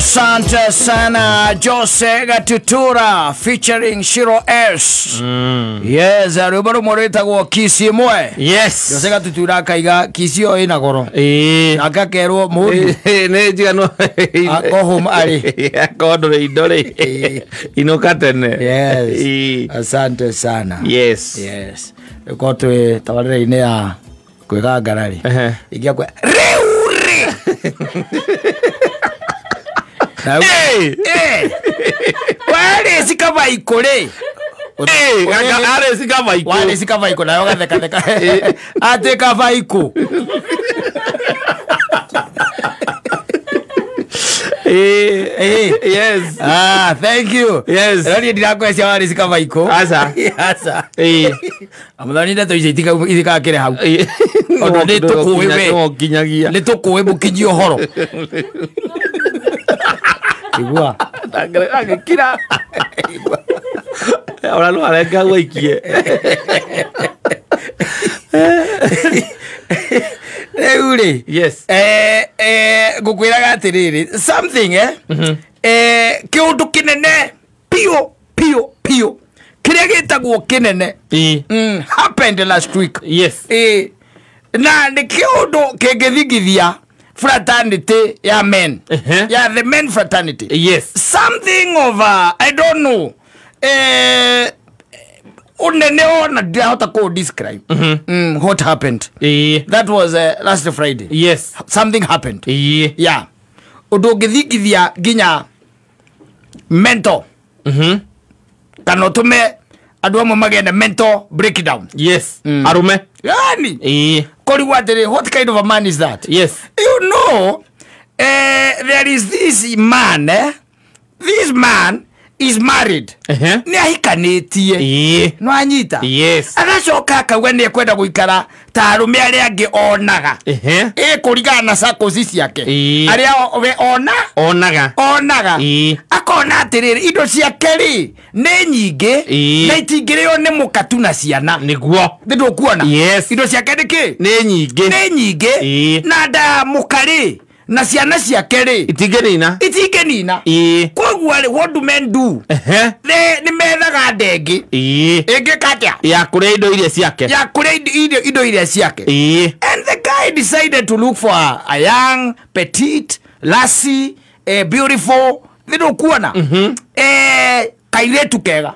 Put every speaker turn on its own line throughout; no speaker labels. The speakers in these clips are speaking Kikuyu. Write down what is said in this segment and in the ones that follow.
Asante sana Jose Gatutura featuring Shiro S. Yes, rwĩmbo rũmwe rwĩtagwo Kisi ĩmwe.
Yes.
Jose Gatutura akaiga Kisi ĩyo ĩna goro. Nake akerwo mũndũ
Nĩ njigano.
Ako home arĩ.
Akorwo ndũrĩ indo rĩ. Inũka tene.
Yes. Asante sana.
Yes.
Yes. Ĩkorwo twĩ tabarĩra-inĩ ya kwĩgangara rĩ. Ingĩakwa rĩu rĩ.
Hey!
Warĩ cikabaikũ rĩ.
Arĩ cikabaikũ.
Warĩ cikabaikũ nayo gathekatheka. Atĩ kabaikũ.
Yes.
Ah, thank you.
Yes.
Rĩu ndirakwĩcia warĩ cikabaikũ.
Aca.
Aca. Amuthoni ndeto icio itikakĩrĩ hau. Tondũ nĩ tũkũĩ we.
Nginyagia.
Nĩ tũkũĩ mũkinyi ũhoro. Igua.
Agĩkira. Ona no arenga gwaikie.
Rĩu rĩ.
Yes.
Ngũkwĩraga atĩrĩrĩ, something kĩũndũ kĩnene piũ piũ piũ kĩrĩa gĩtagwo kĩnene happened last week.
Yes.
Na nĩ kĩũndũ kĩngĩthingithia fraternity ya men. Yeah, the men fraternity.
Yes.
Something of I don't know. Unene ona ndirahota ku describe. What happened? That was last Friday.
Yes.
Something happened. Yeah. Undu ũngĩthingithia nginya mental. Kana ũtũme andũ amwe magĩe na mental breakdown.
Yes. Arume.
Yani. Korigwo atĩrĩ, what kind of a man is that?
Yes.
You know, there is this man, This man is married. Nĩ ahikanĩtie. No anyita.
Yes.
Agacoka akauga nĩ ekwenda gũikara ta arũme arĩa angĩ onaga. Kũringana na circles ciake. Arĩa we ona?
Onaga.
Onaga. Akona atĩrĩrĩ, indo ciake rĩ nĩ nyingĩ na itingĩrĩo nĩ mũkatu na ciana.
Nĩguo.
Nĩ ndũkuona?
Yes.
Indo ciake nĩ kĩ?
Nĩ nyingĩ.
Nĩ nyingĩ. Na nda mũka rĩ na ciana ciake rĩ
itingĩnina.
Itingĩnina. Koguo rĩ, what do men do? Nĩ methaga ndengĩ. Ĩngĩka atĩa?
Ya kũrĩa indo iria ciake.
Ya kũrĩa indo iria ciake. And the guy decided to look for a young, petite, lassie, beautiful, nĩ ndũkuona? Kairĩtu kega.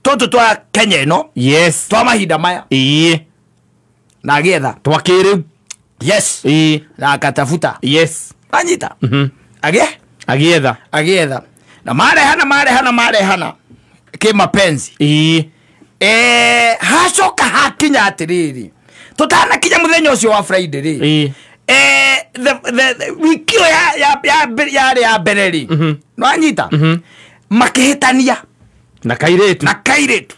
Tũtũ twa Kenya ĩno.
Yes.
Twa mahinda maya. Na agĩetha.
Twa kĩrĩu.
Yes. Na akatafuta.
Yes.
Anyita.
Agĩetha.
Agĩetha. Na marehana marehana marehana kĩmapenzi. Hacoka hakinya atĩrĩrĩ, tũtanakinya mũthenya ũcio wa Friday rĩ. The wiki ĩyo yarĩ ya mbere rĩ. No anyita. Makĩhĩtania.
Na kairĩtu.
Na kairĩtu.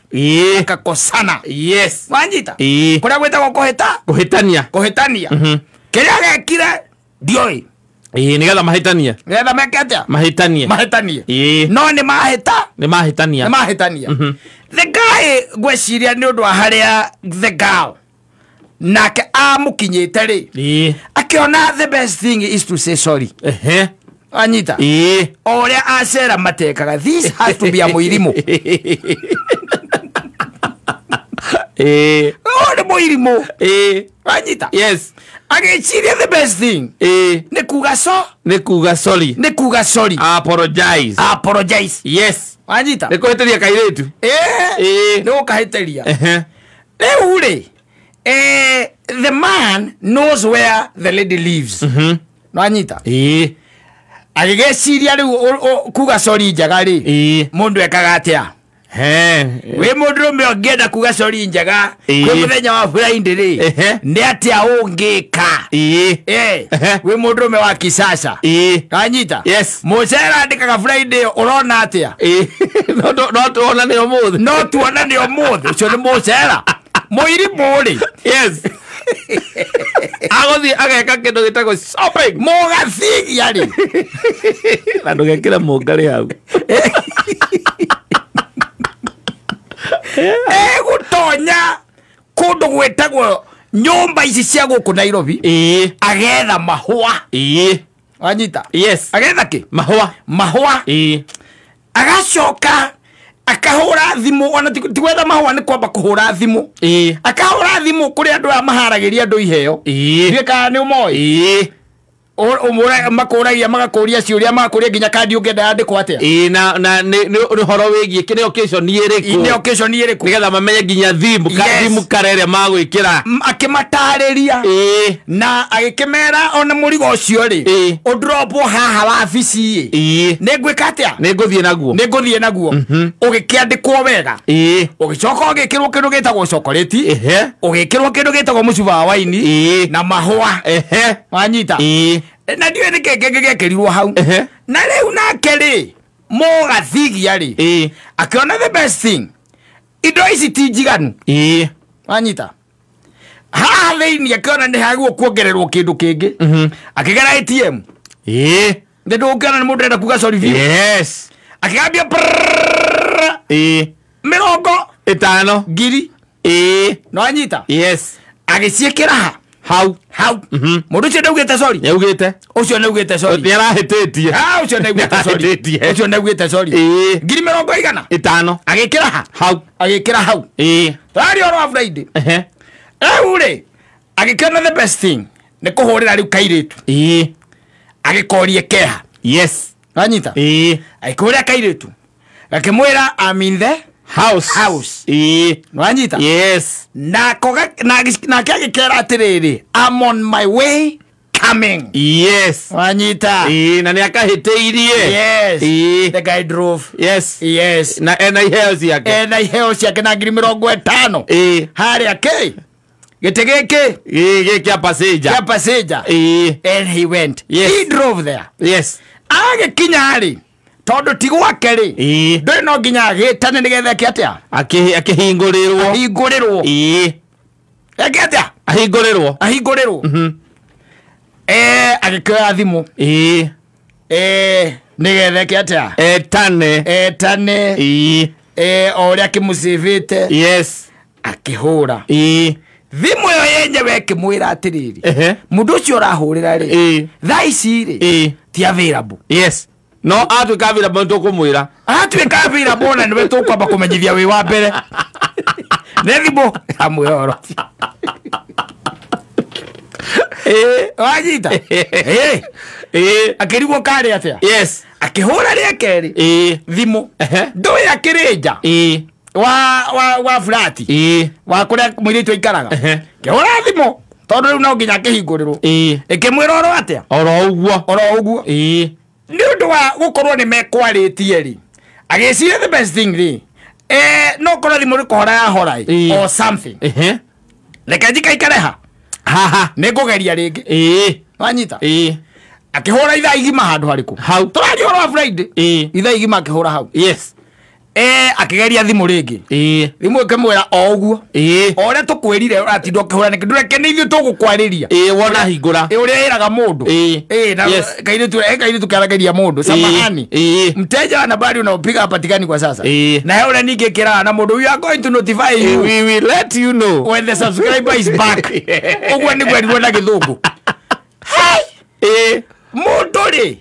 Makakosana.
Yes.
Wanyita. Kũrĩa gwĩtagwo kũhĩta?
Kũhĩtania.
Kũhĩtania. Kĩrĩa gekire ndiũĩ.
Nĩgetha mahĩtanie.
Nĩgetha meke atĩa?
Mahĩtanie.
Mahĩtanie. No nĩ mahĩta?
Nĩ mahĩtania.
Nĩ mahĩtania. The guy ngwĩciria nĩ ũndũ wa harĩa the girl nake amũkinyĩte rĩ. Akĩona the best thing is to say sorry. Anyita. Ũrĩa acera matekaga. This has to be a mũirimũ. Nĩ mũirimũ. Anyita.
Yes.
Agĩciria the best thing. Nĩ kuga so.
Nĩ kuga sorry.
Nĩ kuga sorry.
Apologize.
Apologize.
Yes.
Anyita.
Nĩ kũhĩtĩria kairĩtu.
Nĩ gũkahĩtĩria. Rĩu rĩ, the man knows where the lady lives. No anyita. Agĩgĩciria rĩu kuga sorry njega rĩ, mũndũ ekaga atĩa? Wĩ mũndũrũme ũngĩenda kuga sorry njega kwĩ mũthenya wa Friday rĩ, nĩ atĩa ũngĩka? Wĩ mũndũrũme wa kisasa. Anyita.
Yes.
Mũcera andĩkaga Friday ũrona atĩa?
No tuonane ũmũthĩ.
No tuonane ũmũthĩ. Ũcio nĩ mũcera. Mũirimũ rĩ.
Yes. Agũthiĩ ageka kĩndũ gĩtagwo shopping.
Mũgathigia rĩ.
Na ndũgekĩre mũngarĩ hau.
Egũtonya kũndũ gwĩtagwo nyũmba ici cia gũkũ Nairobi. Agetha mahũa. Wanyita.
Yes.
Agetha ki?
Mahua.
Mahua.
Ĩĩ.
Agacoka akahũra thimũ ona ti gwetha mahũa nĩ kwamba kũhũra thimũ.
Ĩĩ.
Akahũra thimũ kũrĩ andũ aya maharagĩria andũ iheo.
Ĩĩ.
Ndiũĩ kana nĩ ũmoĩ.
Ĩĩ.
Ũmũra makũragia magakũria ciũria magakũria nginya kandi ũngĩenda yandĩkwo atĩa.
Ĩĩ na nĩ ũhoro wĩgiĩ kĩrĩa occasion ĩrĩkũ.
Nĩ occasion ĩrĩkũ.
Nĩgetha mamenye nginya theme theme kara ĩrĩa magwĩkĩra.
Akĩmatarĩria.
Ĩĩ.
Na agĩkĩmera ona mũrigo ũcio rĩ.
Ĩĩ.
Ũndropwo haha wabici ĩ.
Ĩĩ.
Nĩ ngwĩka atĩa?
Nĩ ngũthiĩ naguo.
Nĩ ngũthiĩ naguo. Ũgĩkĩandĩkwo wega.
Ĩĩ.
Ũgĩcoka ũgĩkĩrwo kĩndũ gĩtagwo chocolate.
Ehe.
Ũgĩkĩrwo kĩndũ gĩtagwo mũcuba wa waini.
Ĩĩ.
Na mahũa.
Ehe.
Wanyita.
Ĩĩ.
Na ndiũĩ nĩkĩ kĩngĩ gĩekĩrirwo hau.
Ehe.
Na rĩu nake rĩ mũgathigia rĩ.
Ĩĩ.
Akĩona the best thing indo ici ti njiganu.
Ĩĩ.
Wanyita. Haha thĩinĩ akĩona nĩ hagwo kuongererwo kĩndũ kĩngĩ. Akĩgera ATM.
Ĩĩ.
Nĩ ndũngĩona nĩ mũndũ enda kuga sorry biũ.
Yes.
Akĩgambia
Ĩĩ.
50
ngiri. Ĩĩ.
Nĩwanyita.
Yes.
Agĩciĩkĩra ha?
Hau.
Hau. Mũndũ ũcio ndaugĩte sorry.
Nĩaugĩte.
Ũcio nĩaugĩte sorry.
Nĩarahĩtĩtie.
Ah, ũcio nĩaugĩte sorry.
Nĩarahĩtĩtie.
Ũcio nĩaugĩte sorry.
Ĩĩ.
50,000.
5.
Agĩkĩra ha?
Hau.
Agĩkĩra hau.
Ĩĩ.
Tũraria ũhoro wa Friday.
Ehe.
Rĩu rĩ agĩkĩona the best thing nĩ kũhũrĩra rĩu kairĩtu.
Ĩĩ.
Agĩkorie keha.
Yes.
Wanyita.
Ĩĩ.
Agĩkũrĩra kairĩtu. Gakĩmwĩra I'm in the
house.
House.
Ĩĩ.
Wanyita.
Yes.
Nake agĩkera atĩrĩrĩ I'm on my way coming.
Yes.
Wanyita.
Ĩĩ na nĩakahĩtĩirie.
Yes.
Ĩĩ.
The guy drove.
Yes.
Yes.
Na ena iheo ciake.
Ena iheo ciake na 50,000.
Ĩĩ.
Harĩa kĩ? Gĩtĩ gĩkĩ?
Ĩĩ gĩkĩ kĩa passenger.
Kĩa passenger.
Ĩĩ.
And he went.
Yes.
He drove there.
Yes.
Agĩkinya rĩ tondũ ti gwake rĩ.
Ĩĩ.
Ndũrĩ no nginya agĩtane nĩgetha eke atĩa?
Akĩhingũrĩrwo.
Ahingũrĩrwo.
Ĩĩ.
Eke atĩa?
Ahingũrĩrwo.
Ahingũrĩrwo. Agĩkĩoya thimũ.
Ĩĩ.
Nĩgetha eke atĩa?
Etane.
Etane.
Ĩĩ.
O ũrĩa akĩmũcĩvĩte.
Yes.
Akĩhũra.
Ĩĩ.
Thimũ ĩyo yenyewe ĩkĩmwĩra atĩrĩrĩ.
Ehe.
Mũndũ ũcio ũrahũrĩra rĩ.
Ĩĩ.
Thaa ici rĩ.
Ĩĩ.
Ti available.
Yes. No atuĩka available nĩtũkũmwĩra.
Atuĩka available na nĩwe tũkwamba kũmenyithia wĩ wa mbere. Nĩ thimũ amwĩra ũhoro.
Ĩĩ.
Wanyita. Ĩĩ.
Ĩĩ.
Akĩrigwo karĩ atĩa?
Yes.
Akĩhũra rĩa kerĩ.
Ĩĩ.
Thimũ.
Ehe.
Ndũĩ akĩrĩ nja.
Ĩĩ.
Wa flat.
Ĩĩ.
Wa kũrĩa mũirĩtu aikaraga.
Ehe.
Kĩhũra thimũ tondũ rĩu no nginya akĩhingũrĩrwo.
Ĩĩ.
Ĩkĩmwĩra oro atĩa?
Oro ũguo.
Oro ũguo.
Ĩĩ.
Nĩ ũndũ wa gũkorwo nĩ mekwarĩtie rĩ. Agĩciria the best thing rĩ. No korwo thimũ nĩ kũhora yahora ĩ.
Ĩĩ.
Or something.
Ehe.
Reke njikaikare ha.
Haha.
Nĩ ngũgeria rĩngĩ.
Ĩĩ.
Wanyita.
Ĩĩ.
Akĩhũra ithaa igima handũ harĩkũ?
Hau.
Tũraria ũhoro wa Friday.
Ĩĩ.
Ithaa igima akĩhũra hau.
Yes.
Akĩgeria thimũ rĩngĩ.
Ĩĩ.
Thimũ ĩkĩmwĩra o ũguo.
Ĩĩ.
O ũrĩa tũkwĩrire ũratinda ũkĩhũra nĩkĩ ndũreke nĩ ithuĩ tũgũkwarĩria.
Ĩĩ wona hingũra.
Ĩĩ ũrĩa ĩraga mũndũ.
Ĩĩ.
Ĩĩ na
Yes.
kairĩtu karageria mũndũ. Samahani.
Ĩĩ.
Mteja wa nambari unaopiga hapatikani kwa sasa.
Ĩĩ.
Na he ũrĩa ningĩ ĩkĩraga na mũndũ we are going to notify you.
We will let you know.
When the subscriber is back. Ũguo nĩguo erirwo na gĩthũngũ. Hai.
Ĩĩ.
Mũndũ rĩ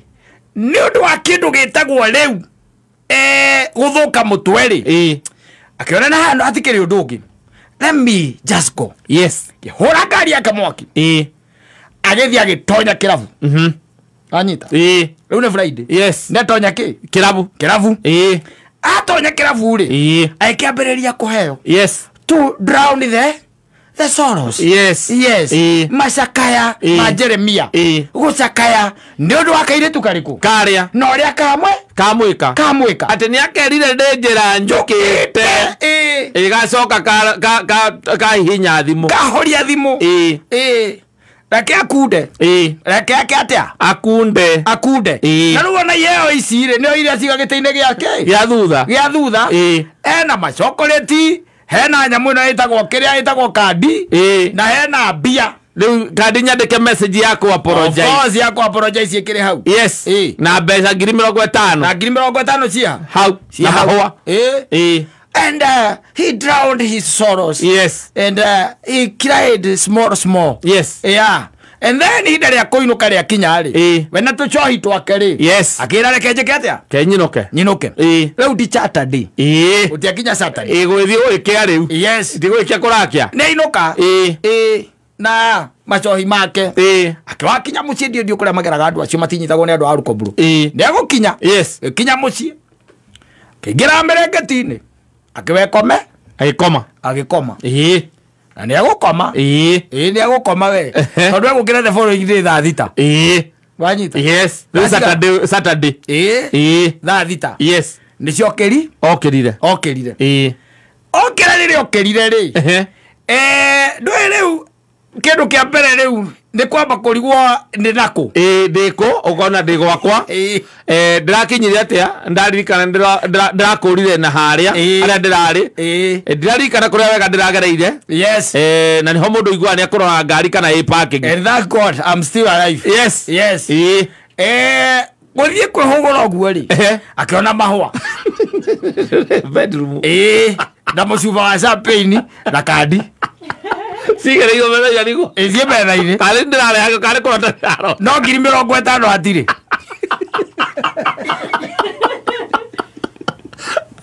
nĩ ũndũ wa kĩndũ gĩtagwo rĩu gũthũka mũtwe rĩ.
Ĩĩ.
Akĩona na handũ hatikĩrĩ ũndũ ũngĩ. Let me just go.
Yes.
Akĩhũra ngari yake mwaki.
Ĩĩ.
Agĩthiĩ agĩtonya kĩrabu. Wanyita.
Ĩĩ.
Rĩu nĩ Friday.
Yes.
Nĩatonya kĩ?
Kĩrabu.
Kĩrabu.
Ĩĩ.
Atonya kĩrabu rĩ.
Ĩĩ.
Agĩkĩambĩrĩria kũheo.
Yes.
To drown the sorrows.
Yes.
Yes.
Ĩĩ.
Macakaya
Ĩĩ.
ma Jeremia.
Ĩĩ.
Gũcakaya nĩ ũndũ wa kairĩtu karĩkũ?
Karĩa.
Na ũrĩa kamwe?
Kamwĩka.
Kamwĩka.
Atĩ nĩakerire ndĩ njĩra njũkĩte.
Ĩĩ.
Ĩgacoka kahihinya thimũ.
Kahoria thimũ.
Ĩĩ.
Ĩĩ. Reke akunde.
Ĩĩ.
Reke ake atĩa?
Akunde.
Akunde.
Ĩĩ.
Na rĩu ona iheo ici rĩ nĩo iria ciga gĩtĩ-inĩ gĩake.
Gĩa thutha.
Gĩa thutha.
Ĩĩ.
Ena macokoreti, hena nyamũ ĩno ĩtagwo kĩrĩa ĩtagwo kandi.
Ĩĩ.
Na hena mbia.
Rĩu kandi nyandĩke message ya kũ apologize.
Of course ya kũ apologize ĩkĩrĩ hau.
Yes.
Ĩĩ.
Na mbeca 50,000.
Na 50,000 cia
hau.
Cia
Na
hau.
mahũa.
Ĩĩ.
Ĩĩ.
And he drowned his sorrows.
Yes.
And he cried small small.
Yes.
Yeah. And then ihinda rĩa kũinũka rĩa kinya rĩ, we na tũcohi twake rĩ,
Yes.
akĩra reke njĩke atĩa?
Ke nyinũke.
Nyinũke. Rĩu ti Saturday. Gũtiakinya Saturday.
Gũgĩthiĩ gũgĩkĩa rĩu.
Yes.
Ti gũgĩkĩa kũrakĩa.
Nĩ ainũka. Na macohi make. Akĩwakinya mũciĩ ndiũ kũrĩa mageraga andũ acio matinyitagwo nĩ andũ a Rukoburu. Nĩ egũkinya.
Yes.
Gĩkinya mũciĩ. Kĩingĩra mĩrengeti-inĩ. Akĩwekome.
Agĩkoma.
Agĩkoma. Na nĩ egũkoma. Nĩ egũkoma we. Tondũ egũkĩra the following day thaa 6. Wanyita?
Yes. Rĩu Saturday.
Thaa 6.
Yes.
Nĩcio okĩri?
Okĩrire.
Okĩrire. Okĩra rĩrĩa okĩrire rĩ. Ndũĩ rĩu kĩndũ kĩa mbere rĩu nĩ kwamba kũrigwo nĩ nakũ.
Ndĩkũ ũkona ndĩ gwakwa. Ndĩrakinyire atĩa ndaririkana ndĩrakũrire na harĩa harĩa ndĩrarĩ. Ndĩraririkana kũrĩa wega ndĩragereire.
Yes.
Na nĩho mũndũ aiguaga nĩ akũrora ngari kana ĩ parking.
And thank God I'm still alive.
Yes.
Yes. Gũthiĩ kwĩhũgũra ũguo rĩ, akĩona mahũa.
Bedroom.
Na mũcuba wa champagne na kandi.
Cigereirwo metha-inĩ nĩguo.
Ĩthiĩ metha-inĩ.
Karĩ ndĩrarehaga karĩ kũrota ndĩrarora.
No 50,000 hatirĩ.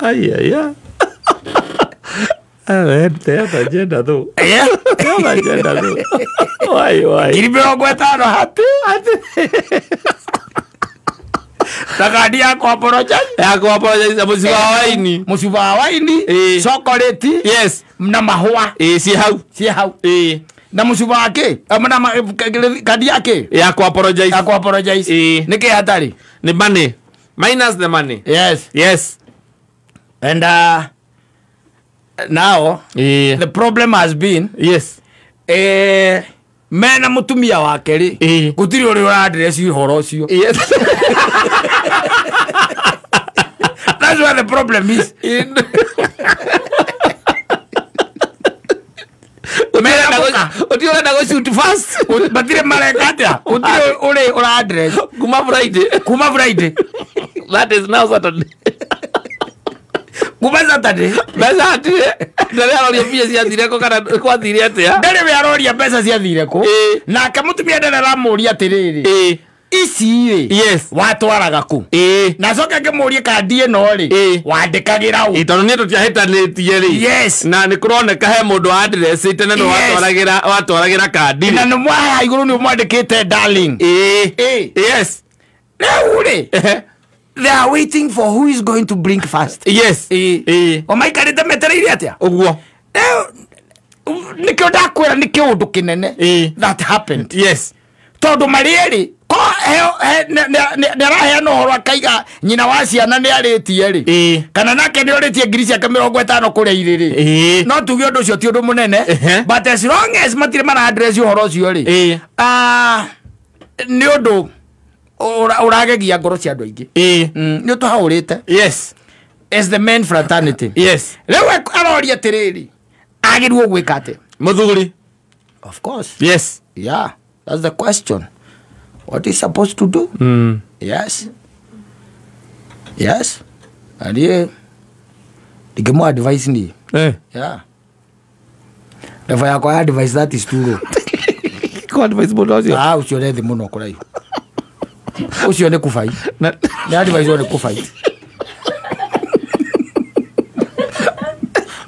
Ai ai ai. Te though. Why why?
50,000 hatirĩ. Na kandi ya kũ-apologize.
Ya kũ-apologize mũcuba wa waini.
Mũcuba wa waini. Chocolate.
Yes.
Na mahũa.
Ciĩ hau.
Ciĩ hau. Na mũcuba wa kĩ? Na kandi ya kĩ?
Ya kũ-apologize.
Ya kũ-apologize. Nĩ kĩ hatarĩ?
Nĩ money. Minus the money.
Yes.
Yes.
And now the problem has been,
yes,
mena mutumia wake ri gutiri uri ura-address uhoro ucio.
Yes.
That's where the problem is.
Ũrenda go shoot fast.
Matire mareka atia? Gutiri uri ura-address
kuma Friday.
Kuma Friday.
That is now Saturday.
Kuma Saturday.
Mbeca hatirĩ. Ndarĩ aroria mbia ciathire kũ kana kwathire atĩa?
Ndarĩ we aroria mbeca ciathire kũ. Nake mũtumia ndarĩ aramũria atĩrĩrĩ, ici rĩ,
yes,
watwaraga kũ? Na acoke ngĩmũrie kandi ĩno rĩ, wandĩkagĩra ũ?
Tondũ niĩ tũtiahĩtanĩtie rĩ.
Yes.
Na nĩ kũroneka he mũndũ wa-addressĩte na nĩ watwaragĩra kandi.
Na nĩ haha igũrũ nĩ mwandĩkĩte darling.
Yes.
Rĩu rĩ, they are waiting for who is going to blink first.
Yes.
O maikarĩte metereire atĩa?
Ũguo.
Nĩkĩo ndakwĩra nĩ kĩũndũ kĩnene that happened.
Yes.
Tondũ marĩ erĩ nĩ araheana ũhoro akaiga nyina wa ciana nĩ arĩtie rĩ, kana nake nĩ orĩtie ngiri ciake 50 kũrĩa irĩ rĩ, no tuge ũndũ ũcio ti ũndũ mũnene, but as long as matirĩ mara address ũhoro ũcio rĩ, nĩ ũndũ ũragegia ngoro cia andũ aingĩ. Nĩ ũtũhaũrĩte.
Yes.
As the main fraternity.
Yes.
Rĩu aroria atĩrĩrĩ, agĩrĩirwo gwĩka atĩa?
Mũthuri.
Of course.
Yes.
Yeah. That's the question. What is supposed to do? Yes. Yes. And yeah, ndingĩmũ advice ni. Yeah. Level yakwa ya advice that is too low.
Kwa advice mũndũ ũcio?
Ah, ũcio nĩ thĩ mũno kũraihu. Ũcio nĩ kũbai. Nĩ advice nĩ kũbai.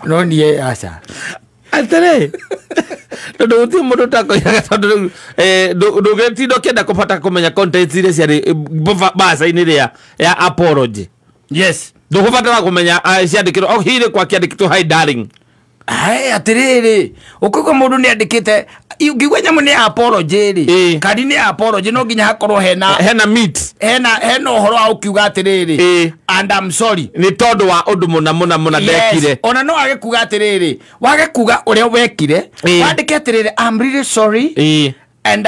No niĩ aca.
Atĩrĩ. Tondũ gũtirĩ mũndũ ũtakoigaga tondũ ndũgĩtinda ũkĩenda kũbata kũmenya contents iria ciarĩ mbaca-inĩ rĩa ya apology.
Yes.
Ndũgũbatara kũmenya ciandĩkĩtwo o hihi kwa kĩandĩkĩtwo hi darling.
Ai atĩrĩrĩ, ũkũigua mũndũ nĩ andĩkĩte ũngĩigua nyamũ nĩ apology rĩ, kandi nĩ apology no nginya hakorwo hena
meat,
hena ũhoro wa ũkiuga atĩrĩrĩ, and I'm sorry
nĩ tondũ wa ũndũ mũna mũna mũna ndekire.
Ona no age kuga atĩrĩrĩ, wage kuga ũrĩa wekire, wandĩke atĩrĩrĩ, I'm really sorry and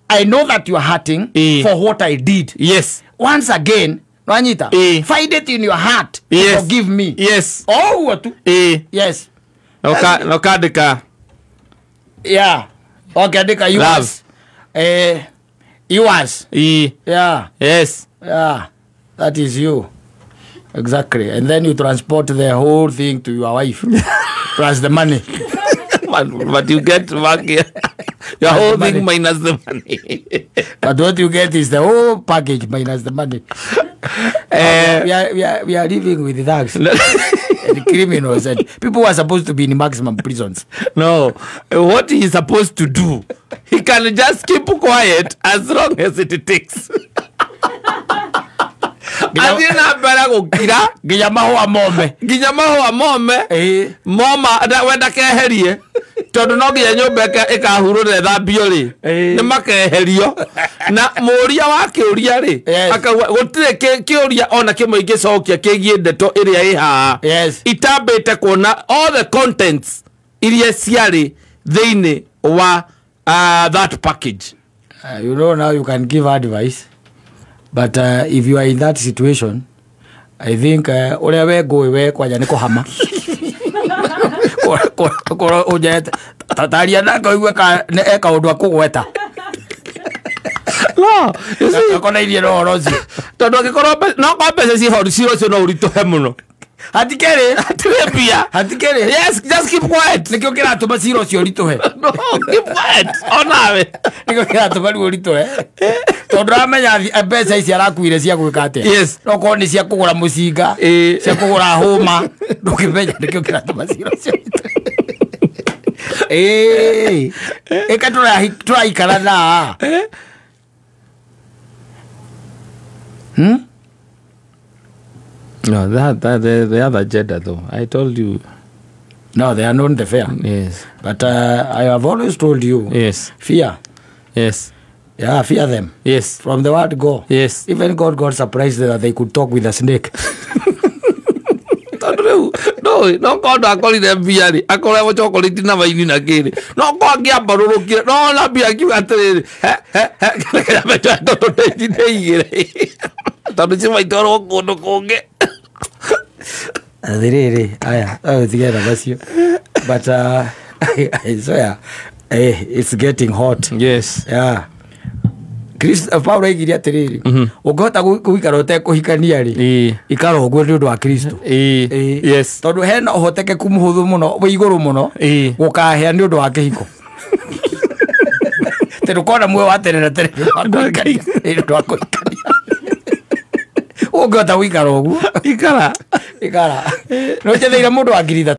I know that you are hurting for what I did.
Yes.
Once again, nwanyita, find it in your heart to forgive me.
Yes.
Oh, tu. Yes.
No kandĩka.
Yeah. Okay, andĩka yours. Yours. Yeah.
Yes.
Yeah. That is you. Exactly. And then you transport the whole thing to your wife. Plus the money.
But you get back your whole thing minus the money.
But what you get is the whole package minus the money. We are living with thugs and criminals and people who are supposed to be in maximum prisons.
No, what he is supposed to do, he can just keep quiet as long as it takes. Athiĩ na mbere gũkira
nginya mahũa mome,
nginya mahũa mome, moma we ndakeherie tondũ no nginya nyũmba ĩkahurũra ĩthambio rĩ, nĩ makeherio na mũũria wa kĩũria rĩ akauga gũtirĩ kĩũria ona kĩmwe ingĩcokia kĩgiĩ ndeto ĩrĩa ĩ haha itambĩte kuona all the contents iria ciarĩ thĩinĩ wa that package.
You know, now you can give advice. But if you are in that situation, I think uria we ngui we kwanja ni kuhama. Korwo unjete tataria nake uigue ka e kaundu akugweta.
No, you see,
akonairie na ũhoro ũcio.
Tondu angikorwo no kwa mbeca ciho cira ũcio no ũritũhe mũno.
Hatikĩrĩ,
hatirĩ mbia.
Hatikĩrĩ.
Yes, just keep quiet.
Nĩkĩo kĩratũma cira ũcio ũritũhe.
No, keep quiet. Onawe.
Nĩkĩo kĩratũma rĩu ũritũhe. Tondũ ũramenya mbeca ici arakuire cia gwĩka atĩa.
Yes.
No korwo nĩ cia kũgũra mũcinga, cia kũgũra hũma, ndũkĩmenya nĩkĩo kĩratũma cira ũcio ũritũhe. Ĩka tũraikara na.
No, that the other gender though. I told you.
No, they are not the fair.
Yes.
But I have always told you.
Yes.
Fear.
Yes.
Yeah, fear them.
Yes.
From the word go.
Yes.
Even God got surprised that they could talk with a snake.
No, no God akorire mbia ri akoragwo chocolate na waini na kiri no ko angĩambarũrũkire no na mbia akiuga atĩrĩrĩ he he he tondũ ndeigĩre tondũ cimaitwarwo kũndũ kũngĩ.
Atĩrĩrĩ aya tigera macio. But I swear, it's getting hot.
Yes.
Yeah. Paulo aigire atĩrĩrĩ, ũngĩhota gũikara ũtekũhikania rĩ, ikara ũguo nĩ ũndũ wa Kristo.
Yes.
Tondũ hena ũhotekeku mũhũthũ mũno wĩ igũrũ mũno gũkahĩa nĩ ũndũ wa kĩhiko. Tondũ kona muoyo wa tene na tene nĩ ũndũ wa kũhikania. Ũngĩhota gũikara ũguo
ikara
ikara. No njetheire mũndũ wa 3,000.